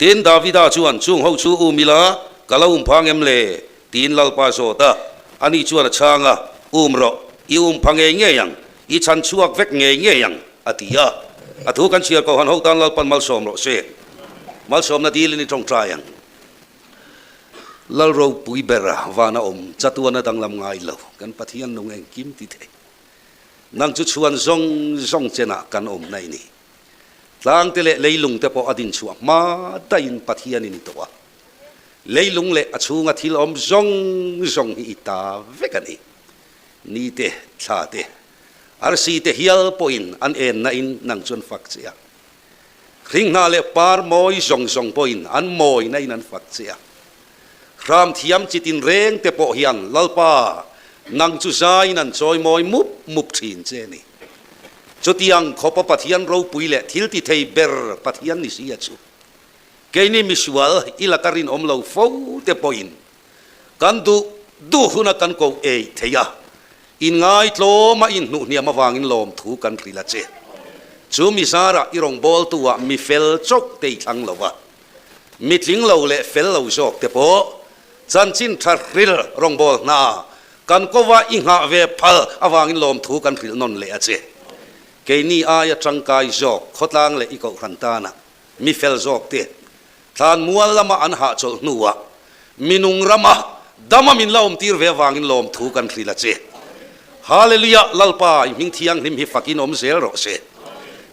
Tin, Davida chuan, Chung ho chu um ila, ka lo um phang em le? tiin Lalpa zawt a. Ani chuan a chhang a, Um rawh, i um pha ngei ngei ang, i chhan chhuak vek ngei ngei ang, a ti a. A thu kan chhiar kohhan ho tan Lalpan malsawm rawh se. Malsawmna dilin i tawngtai ang. Lal ropui bera vana awm chatuana danglam ngai lo, kan Pathian nung engkim ti thei. Nang chu chhuan zawng zawng chenah kan awm na i ni. Tlangte leh leilungte pawh a din chhuah hma daihin Pathian in i tawh a. Leilung leh a chhunga thil awm zawng zawng hi i ta vek a ni. Ni te, thla te, arsi te hial pawhin an enna in nang chuan fak che a. Hringhna leh par mawi zawng zawng pawhin an mawina in an fak che a. Hram thiam chi tinreng te pawh hian Lalpa, nang chu zaiin an chawi mawi mup mup thin che a ni. Chutiang khawpa Pathian ropui leh thil ti thei ber Pathian ni sia chu keini misual i laka rinawm lo fo te pawhin kan duh duh huna kan koh ei thei a, inngai tlawma inhnuh hniam avangin lawmthu kan hrilh a che. Chu mi zarah i rawngbawltu ah mi fel chauh te i thlang lo a, mi tling lo leh fel lo zawk te pawh chanchin tha hril rawngbâwl hna kan kova i nghah ve phal avangin lawmthu kan hrilh nawn leh a che. Keini aia tangkai zawk khawtlang leh i kohhran tana mi fel zawk te thlan mual lama an hahchawlh hnuah minung rama dama min la awmtir ve avangin lawmthu kan hrilh a che. Hallelujah Lalpa i hming thianghlim hi fakin awm zel rawh se.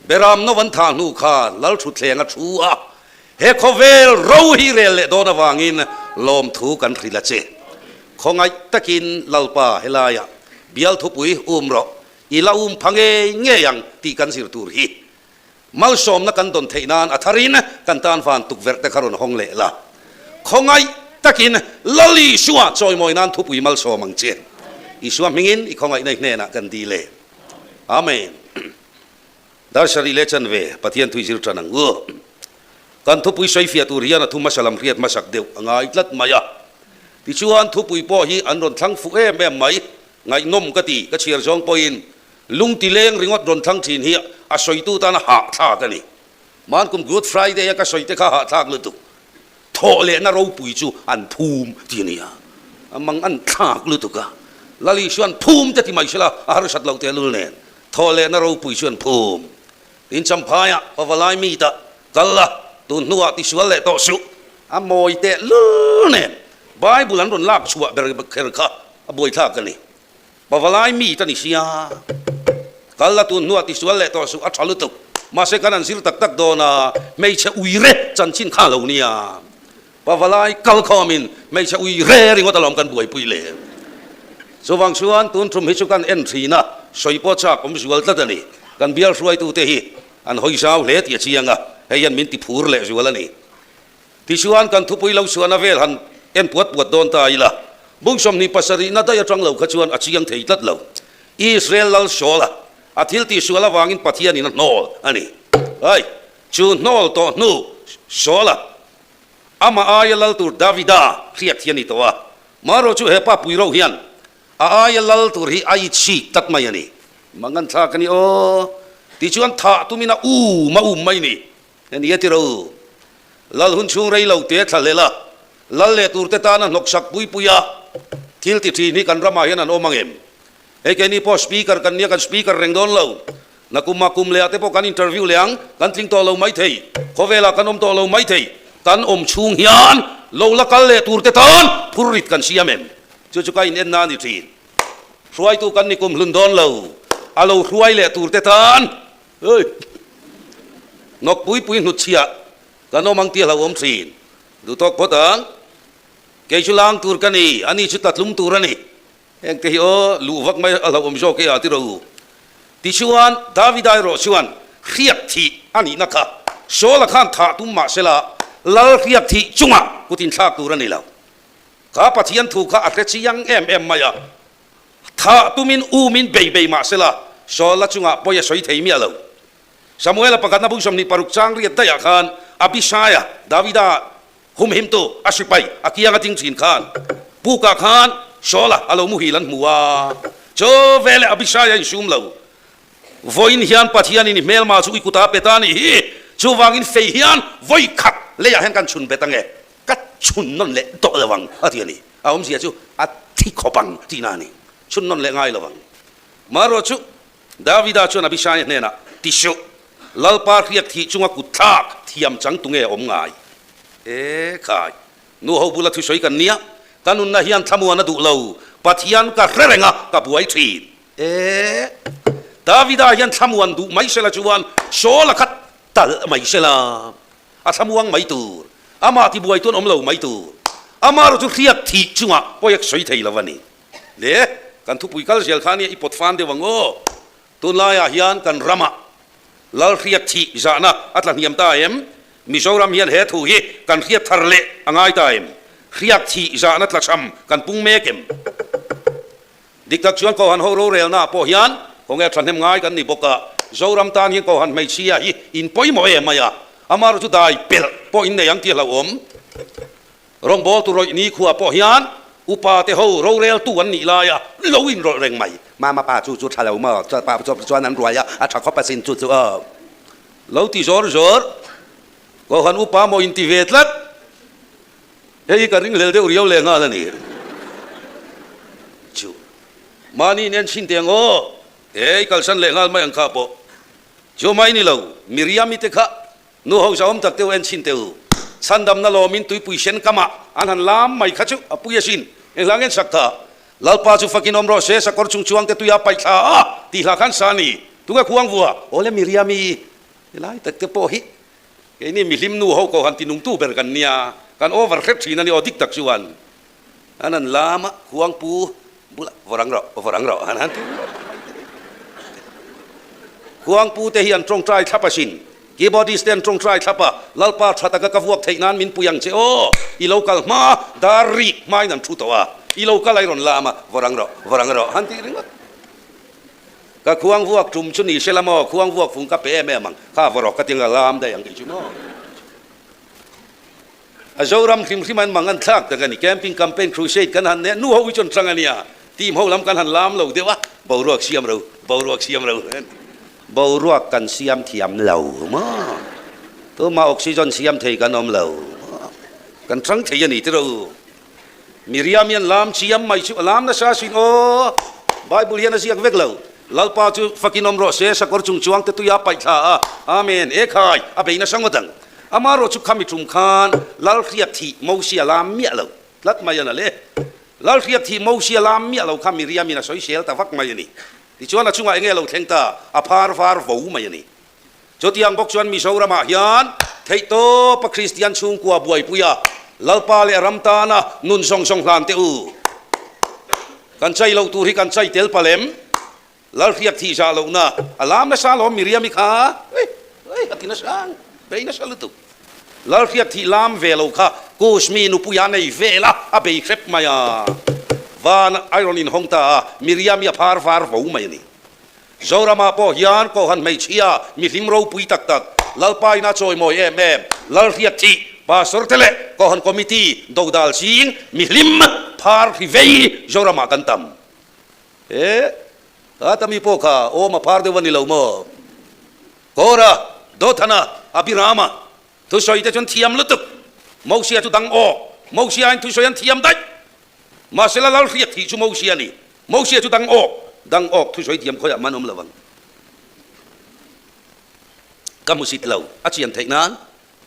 Beram no an thah hnu khan Lal thutthleng a thu a, he khawvel ro hi rel leh dawn avangin lawmthu kan hrilh a che. Khawngaih takin Lalpa helaiah bial thupui um rawh, i la um pha ngei ngei ang tih kan zir tur hi Malsawmna kan dawn theih nan a tharin kan tan van tukverh te kha rawn hawng leh la. Khawngaih takin Lal Isua chawimawi nan thupui malsawm ang che. Isua hmingin i khawngaihna i hnenah kan dil e. Amen. Dar sarih leh chanve Pathian thui zir tan ang u. Kan thupui sawifiah tur hian a thu hmasa lam hriat hmasak deuh a ngai tlat mai a. Tichuan thupui pawh hi an rawn thlang fuh em em mai. Ngaihnawm ka ti, ka chhiar zawng pawhin Lungti leng ringawt rawn thlang thin hi a sawitu tana hahthlak a ni. Mankum Good Friday a ka sawi te kha hahthlak lutuk. Thawh lehna ropui chu an phum ti a nia. A mang an thlak lutuk a. Lal Isuan phum te ti mai sela a harsat loh tehlul nen. Thawh lehna ropui chu an phum. Tin Champhaiah pavalai mi tah kal la, tun hnuah tisual leh tawh suh. A mawi tehlul nen Bible an rawn lak chhuah ber kher kha a buaithlak a ni. Pavalai mi ka ni sia, kal la tun hnuah tisual leh tawh suh a tha lutuk. Mahse kan an zir tak tak dawn a, hmeichhe uire chanchin kha lo nia. Pavalai kal khawmin hmeichhe uire ringawt alawm kan buaipui le. Chuvang chuan tun tum hi chu kan en thin a, sawi pawh chak awm zual tlat a ni. Kan bial hruaitute hi an hawi zau hle tih a chiang a, hei hian min ti phur leh zual a ni. Tichuan kan thupui lo chhuahna vel han en puat puat dawn ta ila, bung 27na daih atang lo kha chuan a chiang thei tlat lo. Israel lal Saula a thil tihsual avangin Pathianin a hnawl a ni. Ai, chu hnawl tawh hnu Saula amah aia lal tur Davida hriat hi a ni tawh a, marawh chu hepa pui rauh hian a aia lal tur hi a itchik tlat mai a ni. Mangan thlak a ni aw, tichuan thah tumin a um a um mai ni. Nia ti ro. Lal hun chhung rei lo te thla hlel a, lal leh tur te tana hnawksak pui pui a, thil ti thin hi kan ramah hian an awm ang em? Hei keini pawh speaker kan nia kan speaker reng dawn lo. Nakum ah kum leh ah te pawh kan interview leh ang, kan tling tawh lo mai thei, khawvelah kan awm tawh lo mai thei, kan awm chhung hian lo la kal leh tur te tan phur rit kan siam em? Chu chu ka in en na a ni thin. Hruaitu kan ni kum hlun dawn lo, a lo hruai leh tur te tan Hei! Nawk pui pui hnutchhiah kan awm ang tih a hlauhawm thin. Duh tawk phawt ang. Kei chu lang tur ka ni, ani chu tlatlum tur a ni. Heng te hi aw, luh vak mai a hlauhawm zawk e a ti ro. Tichuan, Davida erawh chuan hriak thih a nihna kha Saula khan thah tum mah sela, lal hriak thih chungah kut inthlak tur a ni lo. Kha Pathian thu kha a hre chiang em em mai a. Thah tumin umin bei bei mah sela, Saula chungah pawi a sawi thei miah lo. Samuela pakhatna bung 26 chang riat daihah khan Abishaia, Davida humhimtu, a sipai a kiang a ding thin khan pukah khan Saula a lo muhil an hmu a. Chaw veleh Abishaia insum lo. Vawiin hian Pathianin i hmelma chu i kut a pe ta a nih hi. Chuvangin fei hian vawi khat. Leiah hian kan chhun bet ange, ka chhun nawn leh tawh lo ang, a ti a ni. A awmzia chu a thi khawp ang tihna a ni. Chhun nawn leh ngai lo ang. Marawh chu Davida chuan Abishai hnenah, Ti suh, Lalpa hriak thih chunga kut thlak thiam chang tunge a awm ngai? E khai, nu ho bula thusawi kan nia, ka nunna hian thlamuan a duh lo, Pathian ka hre reng a, ka buai thin. E, Davida hian thlamuan duh mai sela chuan Saul a khat talh mai sela, a thlamuang mai tur, amah tibuai tuan awm lo mai tur, amarawh chu hriak thih chungah pawi a sawi thei lo a ni. Le, kan thupui kal zel kha nia i pawt fan deuh ang aw. Tunlaiah hian kan ramah Lal hriat thih zahna a tla hniam ta em? Mizoram hian he thu hi kan hriat thar leh a ngai ta em? Hriat thih zahna tlachham kan pung mek em? Dik tak chuan Kohhan ho rorelnaah pawh hian khawnge thahnem ngai kan ni bawk a, Zoram tan hian Kohhan hmeichhia hi in pawimawh em mai a, amaherawhchu dai pelh pawh in nei ang tih a hlauhawm. Rawngbawltu rawih ni khuah pawh hian upa te ho roreltu an nih laia lo inrawlh reng mai. Mama pa chu chu tha lo maw? Chuan pa chu chuan an ruai a, a tha khawp asin chu chu aw. Lo ti zawr zawr. Kohhan upa maw inti ve tlat. Hei hi ka ringhlel deuh riau leh nghal a ni. Chu. Mahni in en chhin teh ang aw. Hei kalsan leh nghal mai ang kha pawh. Chu mai ni lo, Miriami te kha Nu ho zahawm tak te u en chhin teh u. Chhandamna lawmin tuipui sen kamah an han lam mai kha chu a pui asin. Enghlangin sak tha? Lalpa chu fakin awm rawh se, sakawr chung chuang te tuia paih thla a tih hlah khan sa ni. Tunge khuang vua? Awle Miriami, helai tak te pawh hi keini mihlim nu ho ko han ti nungtu ber kan nia, kan over hret thin a ni aw dik tak chuan an han lam a, khuang pu bulah vawrang rawh, vawrang rawh an han ti. Khuang pu te hi an tawngtai thlap asin. Keyboardist te an tawngtai thlap a, Lalpa tha taka ka vuak theih nan min pui ang che aw, i lo kal hma, dar rik hmain an thu tawh a, i lo kal a i rawn lam a, vawrang rawh, vawrang rawh han tih ringawt. Ka khuang vuak tum chu ni se la maw, khuang vuak fung ka pe em em ang, kha vawrawk ka ti nga lam daih ang kei chu maw. A Zoram hrim hrim an mang an thlak tak a ni, camping campaign crusade kan han neih a, nu ho hi chuan tang a nia, team ho lam kan han lam lo deuh a, boruak siam ro, boruak siam ro. Boruak kan siam thiam lo maw? Tumah oxygen siam thei kan awm lo maw? Kan tang thei a ni tiro. Miriam hian lam chiam mai chu a lam nasa asin aw. Bible hian a ziak vek lo. Lalpa chu fakin awm rawh se, sakawr chung chuang te tuia paih thla a. Amen. E khai, a bei nasa ngawt ang. Amaherawh chu khami tum khan Lal hriat thih Mosia lam miah lo tlat mai a na le. Lal hriat thih Mosia lam miah lo kha Miriam in a sawisel ta vak mai a ni. Tichuan a chungah enge lo thleng ta? A phar var vo mai a ni. Chutiang bawk chuan Mizoramah hian theihtawpa Kristian chhungkua buaipuia Lalpa leh ram tana nun zawng zawng hlan teh u. Kan chai loh tur hi kan chai tel palem. Lalhriak thih zah lohna a lam nasa alawm Miriam-i kha. Ei, ei, a ti nasa ang, bei nasa lutuk. Lalhriak thih lam ve lo kha Kushmi nupuia nei vel a, a bei hrep mai a. Van a rawn inhawng ta a, Miriam-i a phar var vo mai a ni. Zoramah pawh hian Kohhan hmeichhia mihlim ropui tak tak, Lalpa ina chawimawi em em, Lalhriat thih, Pastor te leh Kohhan Committee dodal zing mihlim phar hri vei Zoramah kan tam. E, ata mi pawh kha awm a phar deuh a ni lo maw? Kora, Dothana, Abirama thusawi te chuan thiam lutuk. Mosia chu dang awk. Mosia in thusawi an thiam daih. Mahsela Lalhriat thih chu Mosia a ni. Mosia chu dang awk, dang awk thusawi thiam khawiah man awm lo ang. Ka hmusit lo, a chian theih nan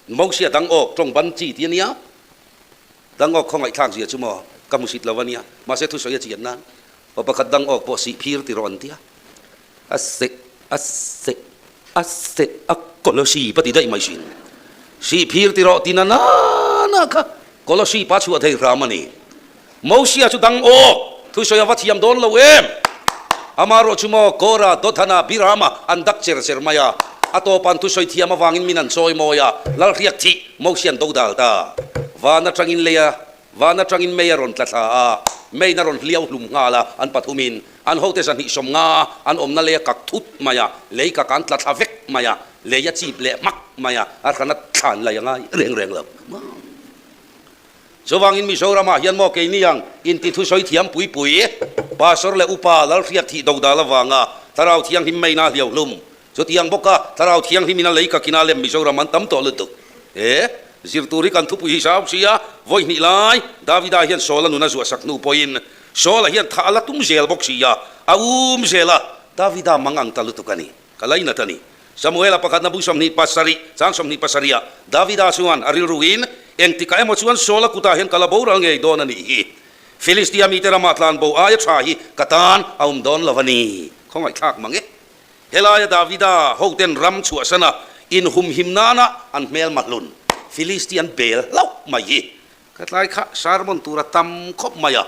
Mosia dang awk tawng ban chi ti a nia. Dang awk khawngaihthlak zia chu maw ka hmusit lo a nia. Mahse thusawi a chian nan pa pakhat dang awk pawh sih phir ti rawh an tia. A seh, a seh, a seh, a Kolosi pa ti daih mai sin. Sih phir ti rawh ti na na na kha Kolosi pa chhuah thei hram a ni. Mosia chu dang awk, thusawi a va thiam dawn lo em? Amaherawh chu maw Kora, Dothana, Birama an dak cher cher mai a, a tawpan thusawi thiam avangin min an chawi mawi a, Lalhriak thih Mosia an dodal ta. Van atangin lei a, van atangin mei a rawn tla thla a, meiin a rawn hliau hlum nghal a, an pathumin an hote 250 an awmna lei a kak thut mai a, lei kak an tla thla vek mai a, lei a chip leh hmak mai a, a hrana thlan lai a ngai reng reng lo. Chuvangin Mizoramah hian maw keini ang inti thusawi thiam pui pui, Pastor leh Upa Lalhriat thih dodal avanga Thlarau Thianghlim meina hliau hlum. Chutiang bawka Thlarau Thianghlim in a lei ka kina lem Mizoram an tam tawh lutuk. E. Zir tur hi kan thupui hi zau sia, vawi hnih lai Davida hian Saula nun a zuahsak hnu pawhin Saula hian thah a la tum zel bawk sia, a um zel a, Davida mang ang ta lutuk a ni, ka lainat a ni. Samuela pakhatna bu 27, chang 27 ah Davida chuan a rilruin, Engtikah emaw chuan Saula kutah hian ka la boral ngei dawn a nih hi. Filistia mite ramah tlan bo aia tha hi ka tan a awm dawn lo a ni. Khawngaihthlak mang e. Helaia Davida hoten ram chhuahsana inhumhim nana an hmelma hlun Filisti an bel hlauh mai hi ka tlai kha sermon tura tam khawp mai a,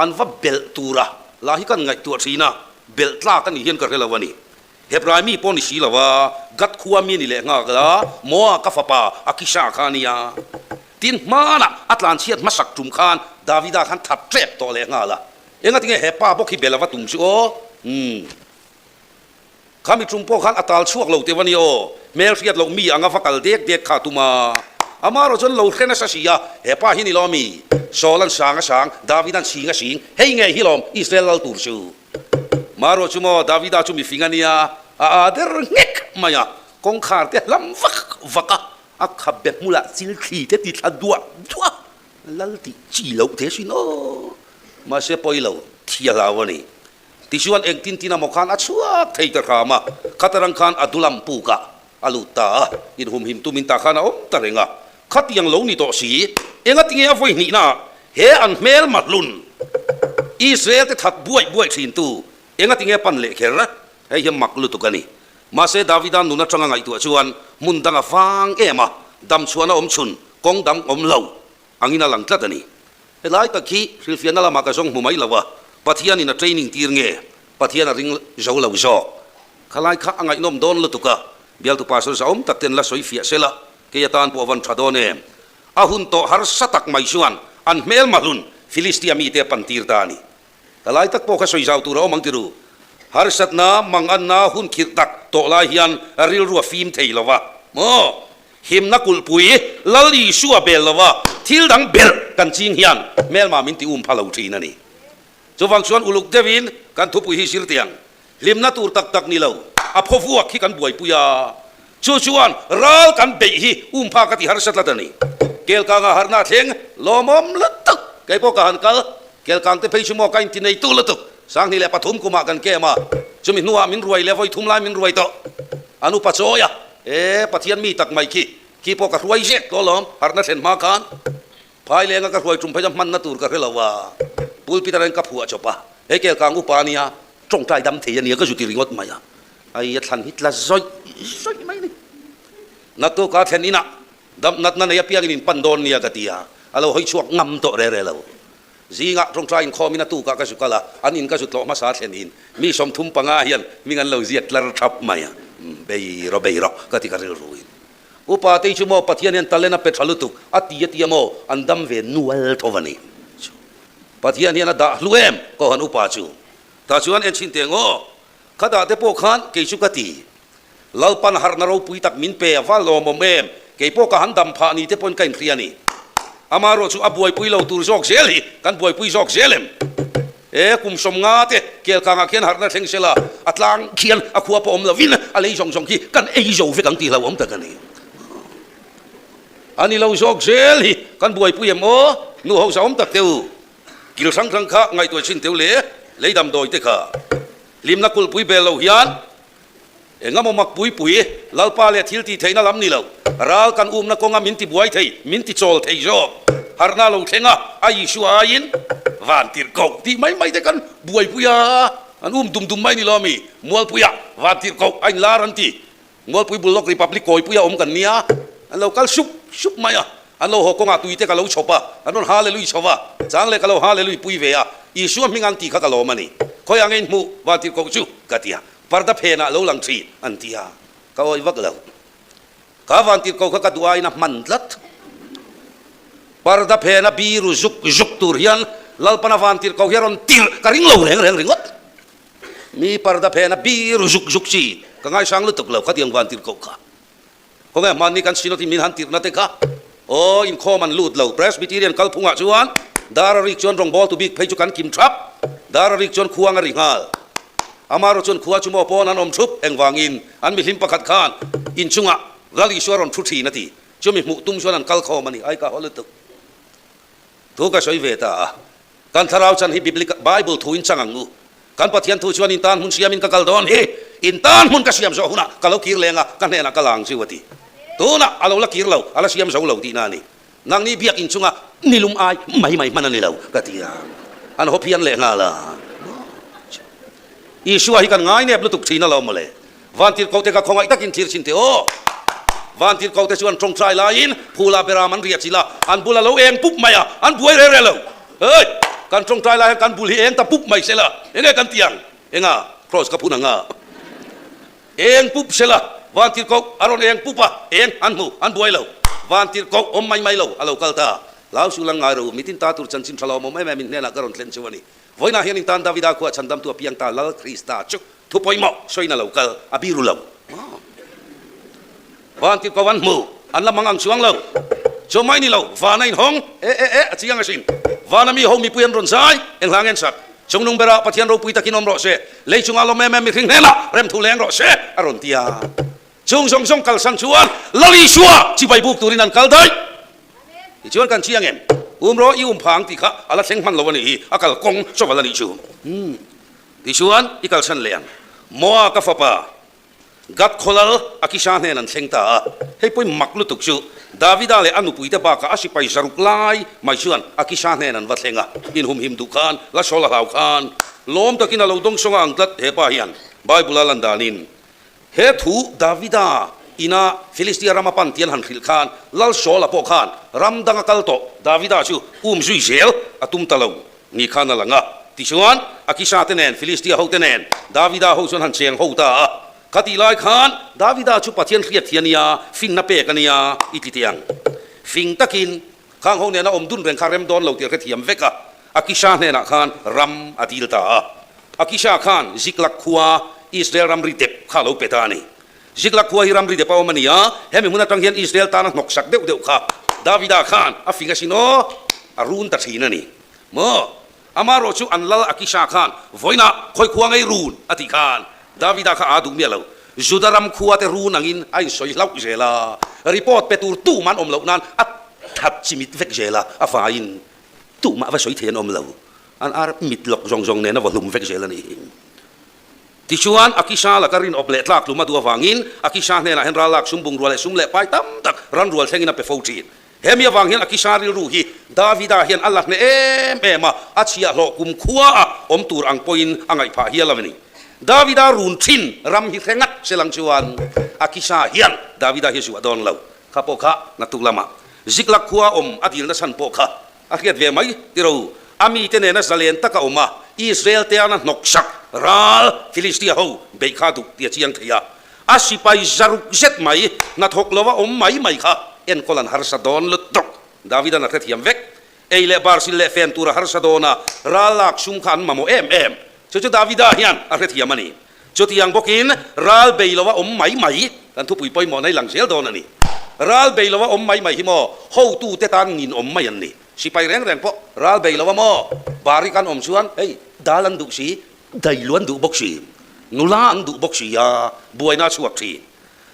an va belh tura lah hi kan ngaihtuah thin a, belh tlak a nih hian ka hre lo a ni. Hebrai mi pawh ni si lo a, Gath khua mi a ni leh nghak a, Moa ka fapa Akisha kha a nia. Tin, hmanah a tlanchhiat hmasak tum khan Davida khan that tep tawh leh nghal a, engatinge he pa bawk hi bel a va tum chu aw? Umm. Khami tum pawh khan a tal chhuak lo teuh a nia aw, hmel hriat loh mi anga va kal dek dek kha a tum a. Amarawh chuan lo hre nasa si a, he pa hi ni lo mi? Saul an sang a sang, David an sing a sing, hei nge hi lawm Israel lal tur chu. Marawh chu maw Davida chu mifing a nia, a aa der nghek mai a, kawngkhar te hlam vak vak a, a khabe hmulah chil thli te ti thla duah duah a, lal tih chi loh te sin aw. Mahse pawi lo, thi a hlau a ni. Tichuan engtin tin amaw khan a chhuak thei ta hram a, khatarang khan a dulam pukah a lut ta a, inhumhim tumin tah khan a awm ta reng a. Khatiang lo ni tawh si, engatinge a vawi hnihnaah he an hmel mahlun Israel te that buaih buaih thintu engatinge pan leh kher? Hei hi mak lutuk a ni. Mahse Davida nun atanga ngaihtuah chuan hmun dang a vang em a, damchhuahna awm chhun kawng dang awm lo angin a lang tlat a ni. Helai tak hi hrilhfiahna lamah ka zawng hmu mai lo a, Pathianin a training tir nge Pathian a ring zo lo zawk? Khalai kha a ngaihnawm dawn lutuk a, bialtu pastor zahawm tak ten la sawi fiah sela, kei atan pawh a van tha dawn em? A hun tawh harsa tak mai chuan an hmel mahlun Filistia mite a pan tir ta a ni. Helai tak pawh kha sawi zau tur a awm ang ti ru. Harsatna, manganna hun khirh tak tawh lai hian rilru a fim thei lo va maw? Himna kulhpui Lal Isua bel lo va, thil dang belh kan ching hian hmelma min ti um pha lo thin a ni. Chuvang chuan uluk deuhin kan thupui hi zir teh ang. Hlimna tur tak tak ni lo, a phaw vuak hi kan buaipui a. Chu chuan ral kan beih hi um phak a ti harsa tlat a ni. Kelkanga harna thleng lawmawm lutuk kei pawh ka han kal. Kelkang te phei chu maw ka inti nei tu lutuk. 2003 kumah kan kem a, chumi hnuah min ruai leh vawi thum lai min ruai tawh. An upa chawi a, E Pathian mi tak mai khi, khi pawh ka hruai zek tawh alawm, harhna thlen hma khan phai lenga ka hruai tum phei chuan hmanna tur ka hre lo a, pulpit atangin ka phuah chawp a, he kelkang upa ania, tawngtai dam thei ania ka zu ti ringawt mai a, ai a thlan hi tla zawih zawih mai a ni. Naktuk a thlen inah dam natna nei apiangin in pan dawn nia ka ti a, a lo hawi chhuak ngam tawh re re lo. Zingah tawngtai inkhawmin a tukah ka zu kal a, an in ka zu tlawh hmasa thlen in mi 35 hian hming an lo ziak tlar thap mai a, bei rawh bei rawh ka ti ka rilru in. Upa tei chu maw Pathian hian talent a pe tha lutuk a ti a ti a maw an dam ve nual tho a ni. Pathian hian a dah hlu em Kohan upa chu. Tah chuan en chhin teh ngaw kha dah te pawh khan kei chu ka ti. Lalpan harhna ropui tak min pe a va lawmawm em? Kei pawh ka han dam phah ni te pawhin ka inhria a ni. Amaherawh chu a buaipui lo tur zawk zel hi kan buaipui zawk zel em? E, kum 50 te kelkangah khian harhna thleng sela, a tlang khian a khua pawh awm lovin a lei zawng zawng khi kan ei zo vek ang tih hlauhawm tak a ni. A ni lo zawk zel hi kan buaipui em aw? Nu ho zahawm tak te u, kil hrang hrang kha ngaihtuah chhin teu le, lei damdawi te kha hlimna kulhpui bel lo hian Engemaw mak pui pui, Lalpa leh thil tih theihna lam ni lo, ral kan umna kawnga min ti buai thei, min ti chawl thei zawk. Harhna lo thleng a, a Isua aiin van tirh koh tih mai mai te kan buaipui a, an um dum dum mai ni lo ami? Mualpuia van tirh koh a inlar an ti. Mualpui bul lawk Republic kawipuia awm kan nia, an lo kal sup sup mai a, an lo haw kawngah tui te ka lo chhawp a, an rawn Hallelui chho va, chang leh ka lo Hallelui pui ve a, Isua hming an tih kha ka lawm a ni. Khawiah nge in hmuh van tirh koh chu? ka ti a. Parda phenah lo lang thin an ti a, ka awih vak lo. Ka van tirh ko kha ka duh aiin a hman tlat. Parda phena biru zuk zuk tur hian Lalpana van tirh ko hi a rawn tirh ka ring lo reng reng ringawt. Mi parda phena biru zuk zuk chi ka ngaisang lutuk lo khatiang van tirh ko kha. Khawnge hmanni kan Synod in min han tirhna te kha aw inkhawm an lut lo. Presbyterian kalphungah chuan dar a rik chuan rawngbawltu bik phei chu kan kim thap. Dar a rik chuan khuang a ri nghal. Amaherawh chuan khua chu maw pawn an awm thup engvangin an mihlim pakhat khan inchungah Lal Isua rawn thu thin a ti. Chumi hmuh tum chuan an kal khawm a ni. Ai ka haw lutuk. Thu ka sawi ve ta a. Kan thlarau chan hi Biblical, Bible thu in chang ang u. Kan Pathian thu chuan in tan hmun siamin ka kal dawn hi. In tan hmun ka siam zawh hunah ka lo kir leng a, ka hnenah ka la ang chiu a ti. Tunah a lo la kir lo, a la siam zo lo tihna a ni. Nangni biakinn chunga nilum ai mai mai hman a ni lo ka ti a. An haw phian leh nghal a. Isua hi kan ngainep lutuk thin alawm mawle. Vantirhkohte ka khawngaih takin thlir chhin teh aw. Vantirhkohte chuan tawngtai laiin phula beram an riah chilh a, an bul a lo eng pup mai a, an buai reh reh lo. Hei! Kan tawngtai lai hian kan bul hi eng ta pup mai sela, enge kan ti ang? Enga? Kraws ka phun ang a. Eng pup sela, Vantirhkoh a rawn eng pup a, eng an hmu, an buai lo. Vantirhkoh awm mai mai lo, a lo kal ta. Lau su lang ngai ro, mitin ta tur chanchin tha lo awm em em in hnenah ka rawn thlen chu a ni. Vawiinah hian in tan Davida khuah chhandamtu a piang ta Lal Krista chu thu pawimawh sawiin a lo kal, a biru lo. Vantirhkoh an hmu, an la mang ang chuang lo. Chu mai ni lo, van a inhawng, e e e, a chiang asin. Vana mi ho mipui an rawn zai, eng hla ngen sak. Chungnung berah Pathian ropui takin awm rawh se, lei chunga lawm em em mihring hnenah remthu leng rawh se, a rawn ti a. Chung zawng zawng kalsan chuan Lal Isua chibai buk turin an kal daih. Tichuan kan chiang em? Um rawh, i um phang tih kha a la thleng hman lo a nih hi, a kal kawng chawval a nih chu. Tichuan i kalsan leh ang. Moa ka fapa Gad khawlal Akisha hnen an thleng ta a. Hei pawhin mak lutuk chu Davida leh a nupuite bakah a sipai zaruk lai mai chuan Akisha hnen an va thleng a. Inhumhim duh khan, la sawl a hlau khan lawm takin a lo dawngsawng a ang tlat he pa hian Bible a lan danin He thu Davida ina Filistia rama pan tian han hrilh khan Lal Saula pawh khan ram danga kal tawh Davida chu um zui zel a tum ta lo ni khan a lang a. Tichuan, Akisha te nen Filistia hote nen Davida ho chuan han cheng ho ta a. Khatih lai khan Davida chu Pathian hriat thi a nia, finna pek a nia i ti teh ang. Fing takin khang ho nena awm dun reng kha rem dawn lo tih a hrethiam vek a. Akisha hnenah khan ram a dil ta a. Akisha khan Ziklag khua Israel ramri dep kha a lo pe ta a ni. Ziklag khua hi ramri dep a awm a ni a, hemi hmun atang hian Israel tana hnawksak deuh deuh kha Davida khan a fing asin aw, a run ta thin a ni. Maw? Amaherawh chu an lal Akisha khan vawiinah khawi khua ngei run a tih khan Davida kha aa duh miah lo. Juda ram khua te run angin a insawi hlauh zel a, report pe tur tumah an awm loh nan a that chimit vek zel a, a vaiin tumah va sawi thei an awm lo. An ar mit lawk zawng zawng nen a va hlum vek zel a ni. Tichuan, Akisha laka rinawp leh tlak hlum a duh avangin Akisha hnenah hian rallak sum bungrua leh sum leh pai tam tak ran rual thlengin a pe fo thin. Hemi avang hian Akisha rilru hi Davida hian a la hneh em em a, a chhiahhlawh kum khuaah awm tur ang pawhin a ngaih phah hial a ni. Davida run thin ram hi hre ngat se lang chuan Akisha hian Davida hi a zuah dawn lo. Kha pawh kha naktuk lamah Ziklag khua awm a dilna chhan pawh kha A hriat ve mai tiro, a mite nena zalen taka awm a, Israel te ana hnawksak ral Philistia ho beih kha duh ti a chiang thei a. A sipai zaruk zet mai, hnathawk lova awm mai mai kha enkawl an harsa dawn lutuk. Davidan a hrethiam vek. Ei leh bar sil leh fen tur a harsa dawn a, ral lak sum kha an mamawh em em. Chu chu Davida hian a hrethiam a ni. Chutiang bawkin ral bei lova awm mai mai kan thupui pawimawh nei lang zel dawn a ni. Ral bei lova awm mai mai hi maw hotute tan nin awm mai an ni. Sipai reng reng pawh ral bei lova maw bari kan awm chuan hei dal an duh si, dailu an duh bawk si, nula an duh bawk si a, buaina a chhuak thin.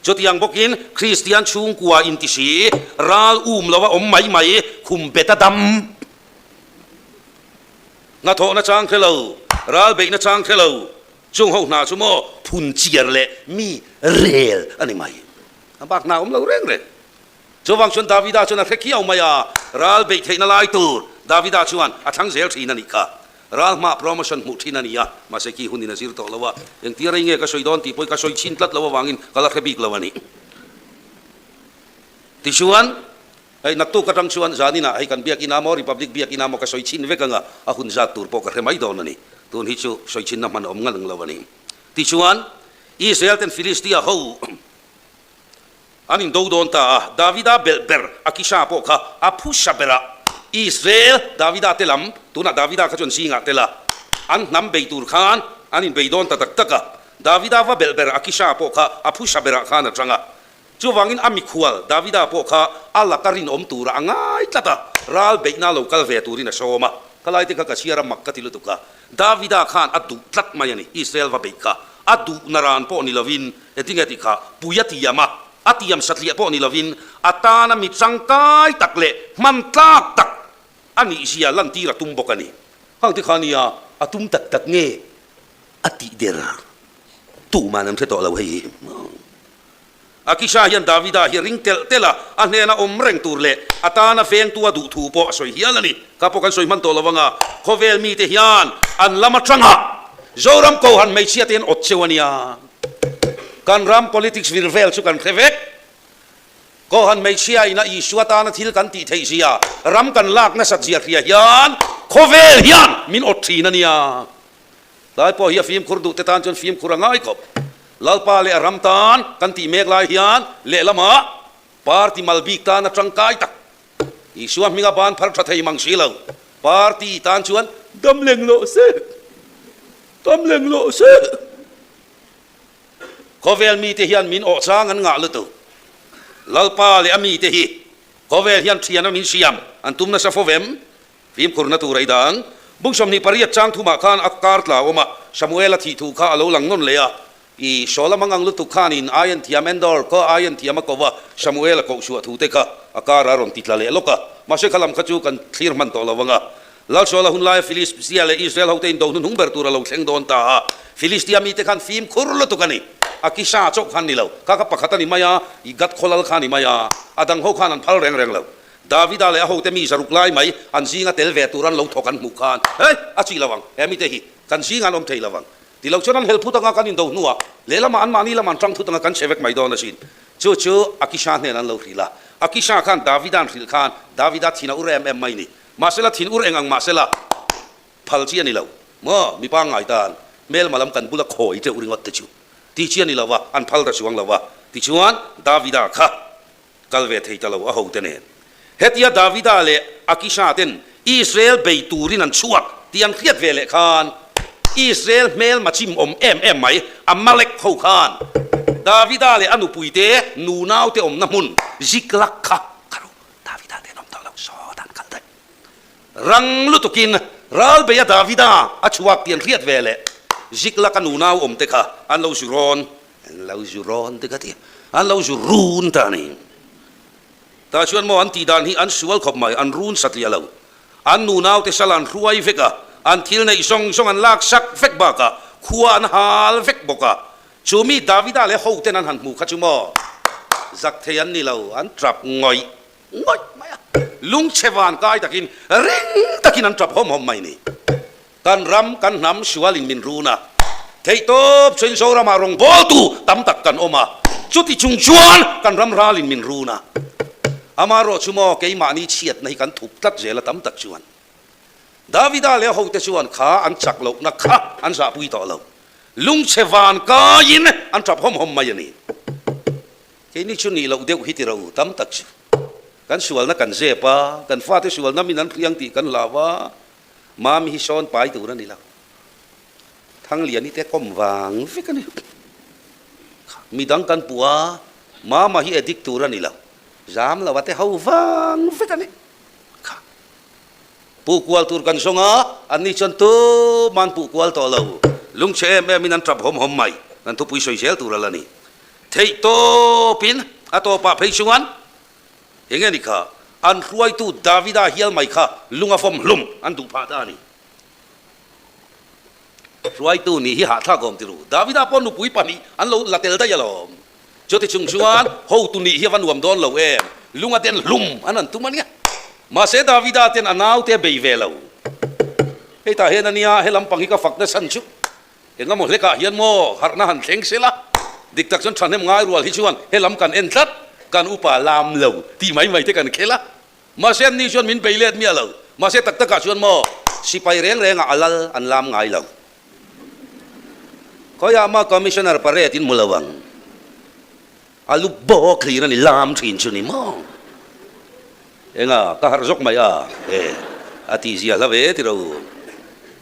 Chutiang bawkin Kristian chhungkua inti si ral um lova awm mai mai khum bet a dam. Hnathawhna chang hre lo, ral beihna chang hre lo, chung ho hna chu maw phun chiar leh mi rel a ni mai. A bak hna awm lo reng reng. Chuvang chuan Davida chuan a hre khiau mai a, ral beih theihna lai tur Davida chuan a thlang zel thin a nih kha. Ral hma promotion hmuh thin a ni a, mahse khi hunin a zir tawh lo a, engtia rei nge ka sawi dawn tih pawh hi ka sawi chhin tlat lo avangin ka la hre bik lo a ni. Tichuan. Hei naktuk atang chuan zaninah hei kan biakina maw Republic biakina maw ka sawi chhin vek anga a hun zat tur pawh ka hre mai dawn a ni. Tun hi chu sawi chhinna hman a awm ngal ang lo a ni. Tichuan Israel ten Philistia ho an indo dawn ta a, Davida belh ber Akisha pawh kha a phusa ber a, Israel Davida te lam tunah Davida kha chuan zingah tel a, an hnam bei tur khan an inbei dawn ta tak tak a, Davida va belh ber Akisha pawh kha a phusa berah khan a tang a. Chuvangin a mikhual Davida pawh kha a laka rinawm tura a ngai tlat a, ral beihna lo kal ve turin a sawm a. Ka laite kha ka chhiar a mak ka ti lutuk a, Davida khan a duh tlat mai a ni, Israel va beih kha a duh na ran pawh ni lovin engtinge tih kha pui a tiam a. A tiam satliah pawh ni lovin a tana mi tangkai tak leh hman tlak tak a nihzia lantir a tum bawk a ni. Hang te kha nia a tum tak tak nge a tih der tuman an hre tawh lo hei hi. Akisha hian Davida hi a ring telh telh a, a hnena awm reng tur leh a tana vengtu a duh thu pawh a sawi hial a ni. Ka pawh kan sawi hman tawh lo anga, khawvel mite hian an lam atanga Zoram Kohan hmeichhia te hian awt cheu a nia. Kan ram politics vir vel chu kan hre vek. Kohan hmeichhia ina Isua tana thil kan tih theih zia, ram kan lak nasat zia hria hian khawvel hian min awt thin a nia. Tlai pawh hi a fimkhur duh te tan chuan fimkhur a ngai khawp. Lalpa leh a ram tan kan tih mek lai hian lehlamah party mal bik tan a tangkai tak. Isua hminga ban phar tha thei mang si lo. Party tan chuan dam leng loh se, dam leng loh se. Khawvel mite hian min awh chang an ngah lutuk. Lalpa leh a mite hi khawvel hian thian a min siam an tum nasa fo vem? Fimkhurna tur ei dang. Bung 28 chang thumah khan a kar tla awm a, Samuela thih thu kha a lo lang nawn leh a. I Saula mangang lutuk khanin Aian thiam Endor khaw Aian thiam a ko va, Samuela kohchhuah thu te kha a kar a rawn ti tla leh lawk a. Mahse kha lam kha chu kan thlir hman tawh lo ang a. Lal Saula hun laia Filistia leh Israel hote in do hnuhnung ber tur a lo thleng dawn ta a. Filistia mite khan fimkhur lutuk a ni. Akisha chauh khan ni lo. Kha kha pakhat a ni mai a, i Gath khaw lal kha a ni mai a. A dang ho khan an phal reng reng lo. Davida leh a hote mi zaruk lai mai an zinga tel ve tur an lo thawk an hmuh khan, Hei, a chih lo ang, he mite hi kan zinga an awm thei lo ang. Ti lo chuan an hel phut anga kan indo hnuah lehlamah anmahni lamah an tang thut anga kan che vek mai dawn asin. Chu chu Akisha hnen an lo hrilh a. Akisha khan Davida an hrilh khan Davida thin a ur em em mai ni. Mahsela thin ur eng ang mahsela phal chi a ni lo maw? Mi pangngai tan hmelma lam kan bula khawi teuh ringawt te chu ti chi a ni lo va, an phal ta chuang lo va. Tichuan Davida kha Kal ve thei ta lo a hote nen. Hetia Davida leh Akisha ten Israel bei turin an chhuak tih an hriat ve leh khan Israel hmelma chim awm em em mai Amalek ho khan Davida leh a nupuite nunaute awmna hmun Ziklag kha kha ru Davida te an awm tawh lo sawt an kal daih. Rang lutukin ral beia Davida a chhuak tih an hriat ve leh Ziklag a nunau awmte kha an lo zu rawn An lo zu rawn te ka ti, an lo zu run ta a ni. Tah chuan maw an tih dan hi an sual khawp mai, an run satliah lo. An nunaute sal an hruai vek a, an thil neih zawng zawng an lak sak vek bakah khua an hal vek bawk a. Chu mi Davida leh hoten an han hmuh kha chu maw zak thei an ni lo, an tap ngawih ngawih mai a. Lungchhe van kai takin ring takin an tap hawm hawm mai ni. Kan ram, kan hnam sualin min run a, theihtawp chuan Zoramah rawngbawltu tam tak kan awm a, chuti chung chuan kan ram ralin min run a. Amaherawh chu maw keimahni chhiatna hi kan thup tlat zel a tam tak chuan. Davida leh a hote chuan kha an chak lohna kha an zahpui tawh lo. Lungchhe van kaiin an tap hawm hawm mai a ni. Keini chu nih loh deuh hi ti ro tam tak chu. Kan sualna kan zep a, kan fate sualna min an hriang tih kan hlau a, Mami hi sawn pai tur a ni lo. Thangliani te kawm vang vek a ni. Midang kan puh a, Mama hi addict tur a ni lo. Zam lo a te ho vang vek a ni. Kha. Puh kual tur kan zawng a, anni chuan tuman puh kual tawh lo. Lungchhe em em in an tap hawm hawm mai. Kan thupui sawi zel tur a la ni. Theih tawpin a tawpah phei chuan Enge ni kha? An hruaitu Davida hial mai kha lung a fawm hlum an duh phah ta a ni. Hruaitu nih hi hahthlak awm ti ru. Davida pawh nupui pahnih an lo la tel daih alawm. Chuti chung chuan hotu nih hi a va nuam dawn lo em? Lung a den hlum an han tum a nia. Mahse Davida ten a naute a bei ve lo. Hei tah hian a nia, he lampang hi ka fak nasa chu. Engemaw hlekah hian maw harhna han thleng sela, dik tak chuan thahnem ngai rual hi chuan he lam kan en tlat, kan upa lam lo tih mai mai te kan khel a. Mahse anni chuan min bei let miah lo. Mahse tak takah chuan maw sipai reng rengah a lal an lam ngai lo. Khawiah mah Commissioner parade in hmu lo ang. A lu bawk hlir a ni lam thin chu ni maw? Enga, ka harh zawk mai a, e, a tih zia hla ve ti ro.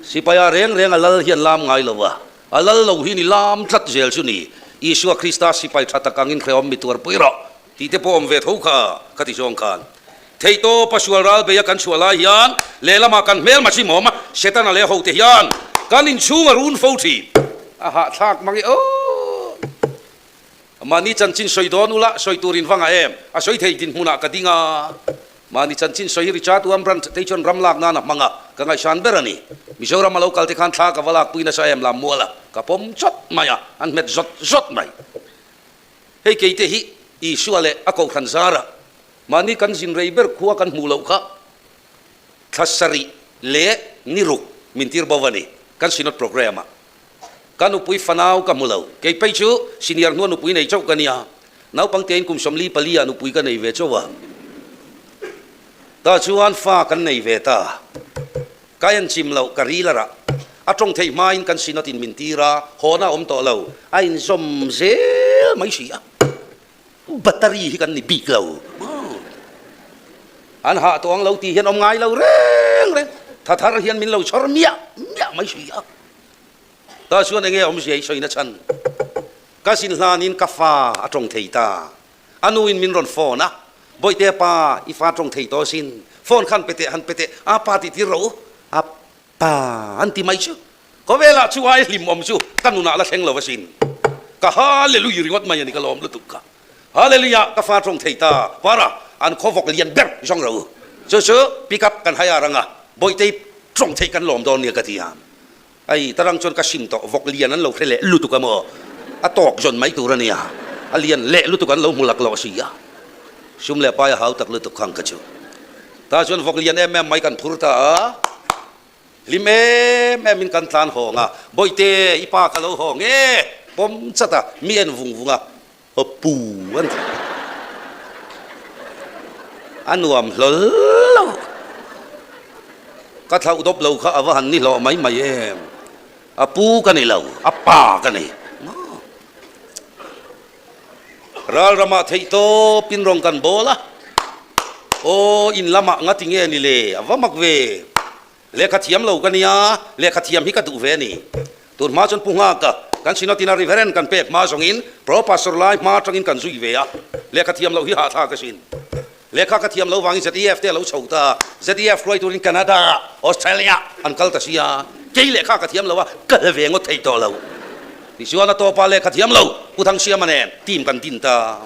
Sipaia reng reng a lal hian lam ngai lo a, a lal lo hi ni lam tlat zel chu ni. Isua Krista sipai tha tak angin hrehawm mi tuarpui rawh tih te pawh awm ve tho kha, ka ti zawng khan. Theihtawpa sual ral beia kan chhuah lai hian lehlamah kan hmelma chim awm a, Setana leh hote hian kan inchhung a run fo thin. A hahthlak mang i aw. Mahni chanchin sawi dawn ula, sawi tur in va ngah em? A sawi thei dinhmunah ka ding a. Mahni chanchin sawi hi Richard Wurmbrand te chuan ram lak nan a hmang a, ka ngaihsan ber a ni. Mizoram a lo kal te khan thla ka va lakpui nasa em lam mual a, ka pawm chawt mai a, an hmet zawt zawt mai. Hei keite hi Isua leh a kohhran zara mahni kan zin rei ber khua kan hmuh loh kha thla sarih leh ni ruk min tir bo a ni kan Synod programme ah. Ka nupui fanau ka hmu lo. Kei phei chu senior hnua nupui nei chauh ka nia. Naupang tein kum 44 ah nupui ka nei ve chauh a. Tah chuan fa kan nei ve ta. Ka en chim loh ka ril a rah. A tawng theih hmain kan synod in min tir a, hawna a awm tawh lo. A inzawm zel mai si a. Battery hi kan ni bik lo. An hah tawh ang lo tih hian awm ngai lo reng reng. Tha thar hian min lo chhawr miah miah mai si a. Tah chuan enge awmzia i sawina chhan? Ka zin hlanin ka fa a tawng thei ta. A nuin min rawn phone a, Bawihte pa, i fa tawng thei tawh asin. Phone khan pe teh, han pe teh, a pa tih tir rawh u. A pa an ti mai chu. Khawvelah chu ai hlim awm chu ka nunah la thleng lo asin. Ka hallelujah ringawt mai a ni ka lawm lutuk ka. Hallelujah ka fa tawng thei ta. Para, an khawvawk lian ber zawng rawh u. Chu chu pick up kan hai arang a, Bawihte i tawng theih kan lawm dawn nia ka ti a. Ai, tarang chuan ka sim tawh, vawk lian an lo hre leh lutuk a maw? A tawk zawn mai tur a nia, a lian leh lutuk an lo hmu lak lawh si a. Sum leh pai a hau tak lutuk khang ka chu. Tah chuan vawk lian em em mai kan phur ta a, hlim em em in kan tlan hawng a, Bawihte, i pa ka lo hawng e, pawm chat a, mi en vung vung a, a pu an ti. A nuam hlawl lo. Ka thlauh dawp lo kha a va han ni hlawh mai mai em. A pu ka ni lo, a pa ka ni. Ral ramah theih tawpin rawng kan bawl a. Aw, in lamah ngati nge ni le, a va mak ve. Lehkha thiam lo ka nia, lehkha thiam hi ka duh ve a ni. Tun hma chuan Pu Nghaka, kan Synod-in a Reverend kan pek hma zawngin Pro Pastor lai hma atangin kan zui ve a, lehkha thiam loh hi hahthlak asin. Lehkha ka thiam lo vangin ZEF te a lo chho ta, ZEF hruai turin Canada, Australia an kal ta sia, kei lehkha ka thiam lo a, kal ve ngawt thei tawh lo. Tichuan a tawpa lehkha thiam lo Pu Thangsiama nen team kan din ta.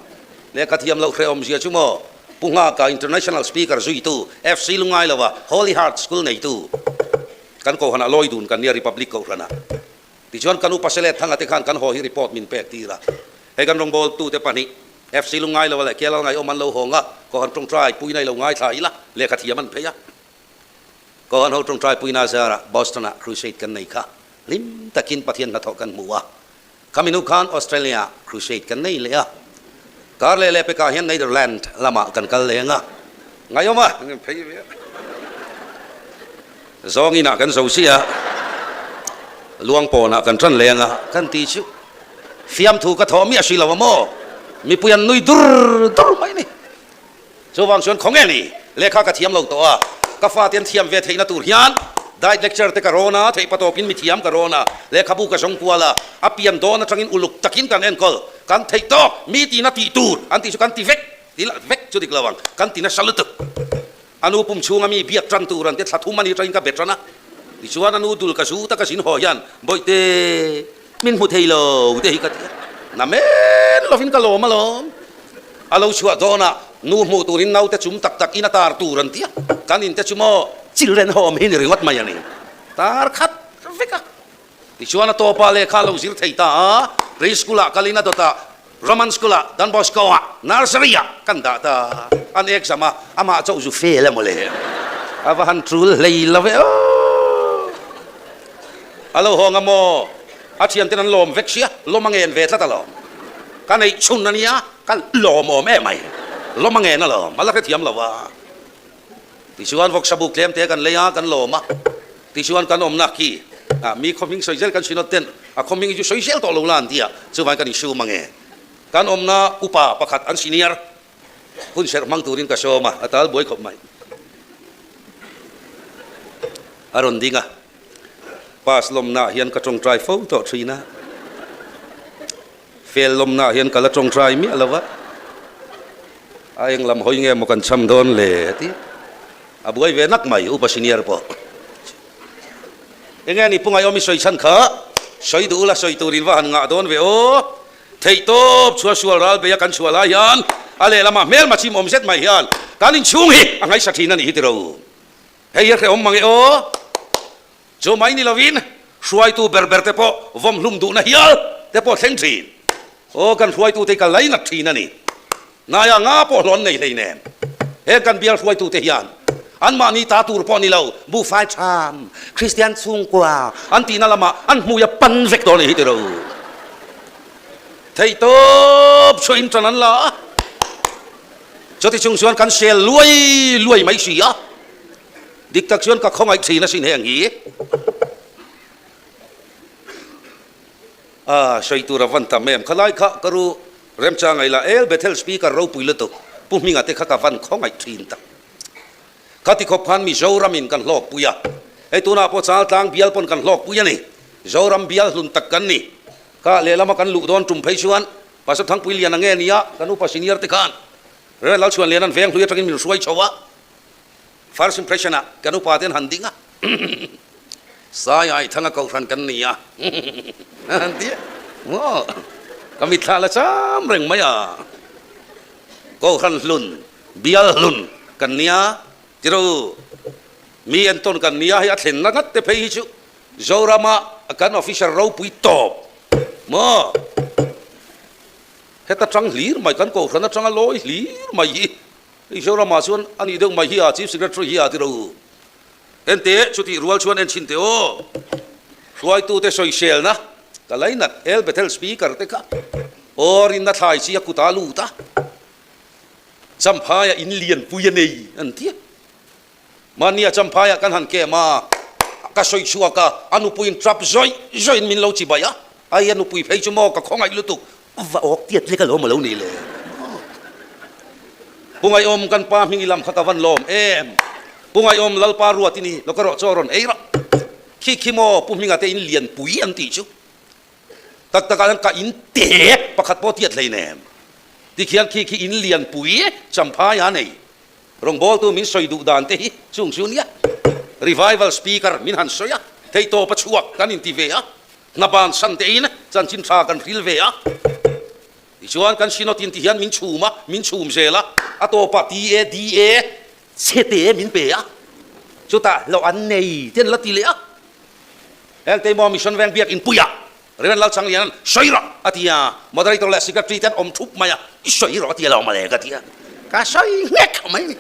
Lehkha thiam loh hrehawm zia chu maw? Pu Nghaka International Speaker zuitu, FC Lungailova Holy Heart School neitu, kan Kohhranah lawi dun kan nia Republic Kohhranah. Tichuan kan upa Selet Thanga te khan kan haw hi report min pek tir a. Hei kan rawngbawltute pahnih, FC Lungailova leh Kelal Ngaihawm an lo hawng a, Kohhran tawngtai puina i lo ngaithla ila, lehkha thiam an phei a. Kohhran ho tawngtai puina zarah Boston-ah crusade kan nei kha hlim takin Pathian hnathawh kan hmu a. Khami hnu khan Australia crusade kan nei leh a, kar leh leh pekah hian Netherland lamah kan kal leng a, ngaiawm a, phei ve a, zawng inah kan zo chiah a, luang pawnah kan tan leng a, kan ti chu fiamthu ka thawh miah si lo a maw, mipui an nui dur dur mai a ni. Chuvang chuan khaw nge ni? Lehkha ka thiam lo tawh a, ka fate an thiam ve theihna tur hian diet lecture te ka rawn a, theihpa tawpin mi thiam ka rawn a, lehkhabu ka zawng kual a, a pian dawn atangin uluk takin kan enkawl, kan theih tawk, mi tina tih tur an tih chu kan ti vek, ti vek chu dik lo ang, kan ti nasa lutuk. A nu pum chhunga mi biak tan tur an te thla thum a ni atangin ka bet ran a, tichuan a nu dul ka zu taka zin haw hian Bawihte min hmu thei lo te hi ka ti a, na men lovin ka lawm alawm. A lo chhuah dawnah nu hmuh turin naute chum tak tak in a tar tur an ti a, kan inte chu maw children home hi ni ringawt mai a ni, tar khat vek a. Tichuan a tawpa lehkha a lo zir thei ta a, pre school ah kalin a dawtah Roman school ah Don Bosco ah nursery ah kan dah ta, an exam a, amah chauh zu fail a mawle, a va han tul hlei lo ve aw. A lo hawng a maw? A thianten an lawm vek sia, lawm a ngen ve tlat alawm. Ka neih chhun a nia, ka lawm awm em mai. Lawm a ngen alawm, a la hrethiam lo a. Tichuan vawksa buk tlem te kan lei a, kan lawm a. Tichuan kan awmna khi mi khawhming sawi zel kan sinawt ten a khawhming hi chu sawi zel tawh lo la an ti a, chuvangin kan insum ang e. Kan awmna upa pakhat an senior hun serh hmang turin ka sawm a, a tal buai khawp mai. A rawn ding a. Pass lawmnaah hian ka tawngtai fo tawh thin a, fail lawmnaah hian ka la tawngtai miah lo va, a eng lam hawi nge maw kan cham dawn le ti a buai ve nak mai upa senior pawh. Enge ni Pu Ngaiawm i sawi chhan kha sawi duh ula sawi turin va han ngah dawn ve aw. Theihtawp chhuah sual ral beia kan chhuah lai hian a lehlamah hmelma chim awm zet mai hian kan inchhung hi a ngaihsa thin a nih hi tiro. Hei hi a hrehawm mang e aw. Chu mai ni lovin hruaitu ber ber te pawh vawmhlum duhna hial te pawh thleng thin. Aw kan hruaitute hi ka lainat thin a ni. Naia nga pawh hlawn nei hleinem. Heng kan bial hruaitute hian anmahni ta tur pawh ni lo, buhfai tham, Kristian chhungkua an tihna lamah an hmui a pan vek dawn a ni hi ti ro. Theihtawp chhuahin tan an la a, chuti chung chuan kan sel luai luai mai si a, dik tak chuan ka khawngaih thin asin heng hi. A sawi tur a van tam em? Khalai kha ka ru remchang ngaih lah El Bethel Speaker ropui lutuk Pu Hminga te kha ka van khawngaih thin tak. Kha ti khawp khan Mizoram in kan hlawk pui a, hei tunah pawh Chaltlang bial pawn kan hlawk pui a ni. Zoram bial hlun tak kan ni. Kha lehlama kan luh dawn tum phei chuan Pastor Thangpui Lian a nge nia kan upa senior te khan Rev Lalchhuan Lian an veng hlui atangin min hruai chho a. First impression ah kan upa te an han ding a, Sai ai thanga kohhran kan ni a an ti a, maw ka mitthla la cham reng mai a, kohhran hlun, bial hlun kan nia tiro mi entawn kan nia hei a thlenna ngat te phei hi chu Zorama kan officer ropui tawp maw heta tang hlir mai kan kohhran atanga lawi hlir mai hi. Mizoramah chuan a nih deuh mai hi a, Chief Secretary hi a ti ro. Ente chutih rual chuan en chhin teh aw. Hruaitute sawiselna ka lainat El Bethel Speaker te kha aw rinna thlai chi a kut a lut a, Champhaiah in lianpui a nei an ti a. Mahnia Champhaiah kan han kem a, ka sawi chhuak a, a nupuiin tap zawih zawih in min lo chi baih a, ai a nupui phei chu maw ka khawngaih lutuk, va awk tiat lek alawm alo nih le. Pu Ngaihawm kan pa hming i lam kha ka van lawm em, Pu Ngaihawm Lalpa ruat i ni, lo ka rawh chaw rawn ei rawh, khi khi maw Pu Hminga te in lianpui an tih chu, tak takah hian ka in te pakhat pawh tiat hleinem, tikhian khi khi in lianpui Champhai a nei. Rawngbawltu min sawi duh dan te hi chung chu nia. Revival speaker min han sawi a, theihtawp a chhuak kan inti ve a, hna ban san te in chanchin tha kan hril ve a. Tichuan kan synod in ti hian min chhum a, min chhum zel a, a tawpah TADA chhe te min pe a, chutah hlawh an nei te an la ti leh a. Heng te maw Mission Veng biak inpuiah Rev. Lalchangliana'n sawi rawh a ti a, Moderator leh Secretary te an awm thup mai a, i sawi rawh a ti a lo mawle ka ti a, ka sawi nghek mai a ni.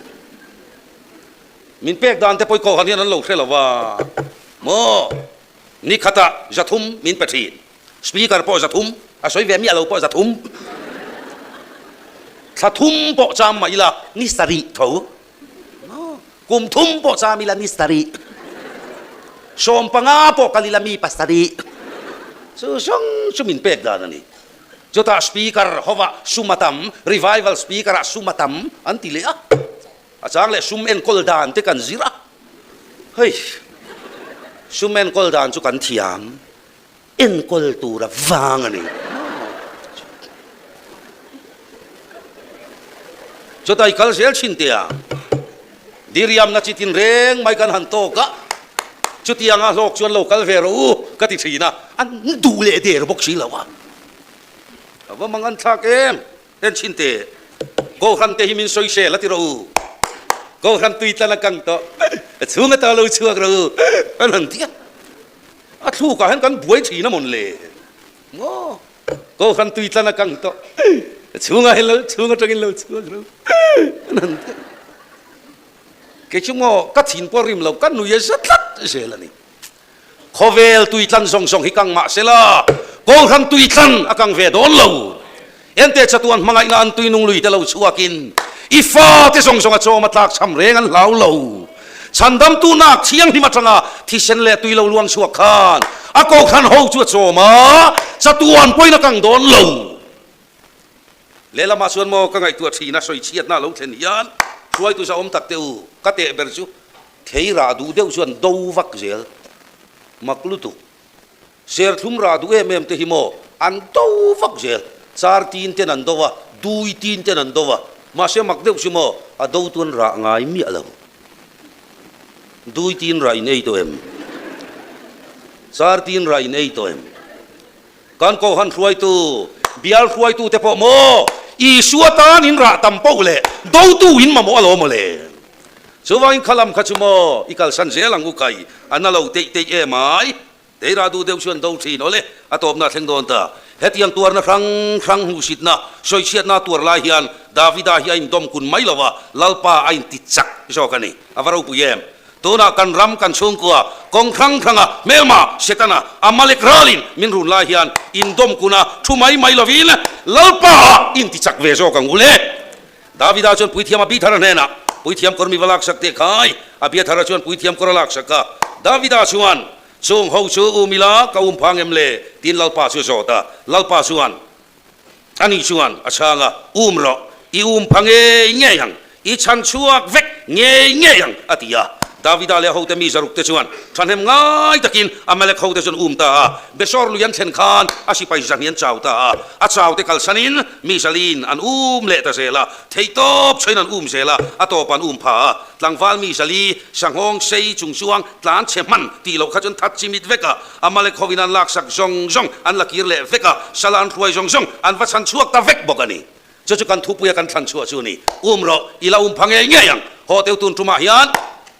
Min pek dan te pawh i kohhran hian an lo hre lo va maw? Ni khatah zathum min pe thin, Speaker pawh zathum, a sawi ve miah lo pawh zathum, thla thum pawh cham mah ila ni sarih tho. Kum thum pawh cham ila mi sarih, 15 pawh kal ila mi pasarih, chu zawng chu min pek dan a ni. Chutah speaker hovah sum a tam, revival speaker ah sum a tam an ti leh a, a chang leh sum enkawl dan te kan zir a, hei sum enkawl dan chu kan thiam, enkawl tur a vang a ni. Chutah i kal zel thin teh a, diriamna chi tin reng mai kan han tawk a, chutianga hlawk chuan lo kal ve rawh u ka ti thin a, an duh leh der bawk si lo a, a va mang an thlak em en thin teh, Kohhran te hi min sawi sel a ti rawh u, Kohhran tui tlan a kang tawh, a chhung ata lo chhuak rawh u an han ti a. A thlukah hian kan buai thin a mawn le? Maw? Kohhran tui tlan a kang tawh. A chhungah hian lo chhung atangin lo chhuak ro. An han ti. Kei chu maw ka thin pawh rim lo ka nui a za tlat zel a ni. Khawvel tui tlan zawng zawng hi kang mah sela Kohhran tui tlan a kang ve dawn lo. Ente chatuan hmangaihna an tui nung lui te lo chhuakin i fate zawng zawng a chawm a tlak chham reng an hlau lo. Chhandamtu nak thianghlim atanga thisen leh tui lo luang chhuak khan a kohhran ho chu a chawm a, chatuan pawhin a kang dawn lo. Lehlamah chuan maw ka ngaihtuah thin a, sawi chhiatna a lo thlen hian hruaitu zahawm tak teh u, ka teh ber chu thei rah duh deuh chuan do vak zel mak lutuk. Serthlum rah duh em em te hi maw an do vak zel, char tin ten an do a, dui tin ten an do a, mahse mak deuh chu maw a do tuan rah ngai miah lo. Dui tin rah in ei tawh em? Char tin rah in ei tawh em? Kan Kohhran hruaitu Bial hruaitute pawh maw Isua tan in rah tam poh leh dotu in mamawh alawm aw le. Chuvangin kha lam kha chu maw i kalsan zel ang u kai, a na lo teih teih em ai. Teirah duh deuh chuan do thin awle, a tawpna a thleng dawn ta. Hetiang tuarna hrang hrang hmuhsitna, sawichhiatna tuar lai hian Davida hi a indawm kun mai lo va, Lalpa a inti chak zawk a ni. A va ropui em? Tunah kan ram, kan chhungkua, kawng hrang hranga hmelma, Setana, Amalek ralin min run lai hian indawm kuna thu mai mai lovin Lalpa a inti chak ve zawk ang u le. Davida chuan puithiam Abithara hnenah, Puithiam kawr mi va laksak teh khai. Abiathara chuan puithiam kawr a laksak a. Davida chuan, Chung ho chu um ila ka um phang em le? tiin Lalpa chu a zawt a. Lalpa chuan, Ani chuan a chhang a, Um rawh, i um pha ngei ngei ang, i chhan chhuak vek ngei ngei ang, a ti a. Davida leh a hote mi zaruk te chuan thahnem ngai takin Amalek hote chuan um ta a. Besor lui an thlen khan a sipai zahni an chau ta a, a chau te kalsanin mi zalin an um leh ta zel a, theihtawp chhoin an um zel a, a tawpah an um pha a. Tlangval mi zali sanghawng sei chung chuang tlan chhe hman tih loh kha chuan that chimit vek a, Amalek hovin an laksak zawng zawng an la kir leh vek a, sala an hruai zawng zawng an va chhan chhuak ta vek bawk a ni. Chu chu kan thupuia kan thlan chhuah chu a ni. Um rawh, i la um pha ngei ngei ang. Haw teu tun tumah hian,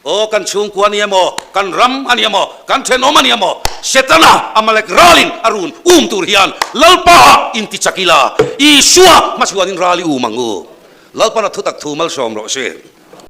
Aw kan chhungkua a ni emaw, kan ram a ni emaw, kan thenawm a ni emaw, Setana Amalek ralin a run um tur hian Lalpa intichak ila, Isua hmachhuanin ral i um ang u. Lalpana thutak thu malsawm rawh se.